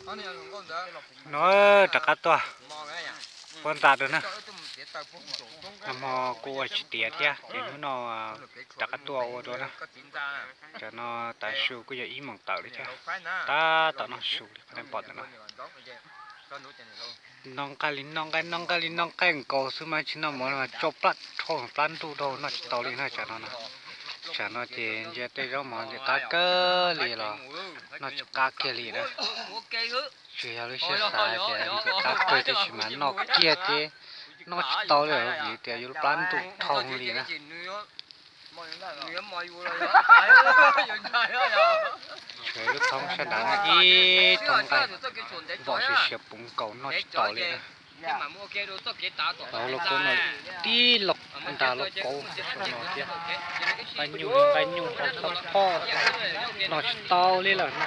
No rov qab tuaj, puab ntxa rau na. Nag hmo kuv ua tsis tiav thiab ces hnub no rov qab tuaj ua dua na. Tam no tav su kuj yog ib moos tawm li thiab, tab tom noj su li qhov nej pom ntawm no. Noj nqaij li noj nqaij, noj nqaij li noj nqaij nkaus xwb mas tsis noj mov mas tsau plab dhau plab ntuj dhau noj tsis tau li na tsam no. Tsam no ces ntsia tej zaub mov ntxim qab kawg li los noj tsis qab kiag li na. Tsis yog lub siab xav tias ntxim qab kawg tab sis mas noj kiag ces noj tsis tau li vim tias yuav plab ntuj dhau li na. Tshuav lub thoob sab nrad no ib thoob nqaij, npom siav siav puv nkaus noj tsis tau li na. Lauv lauj kaub no tib lauj nra lauj kaub saum no thiab. Nqaij nyuj li nqaij nyuj hau txhob phob, noj tsis tau li lawm no.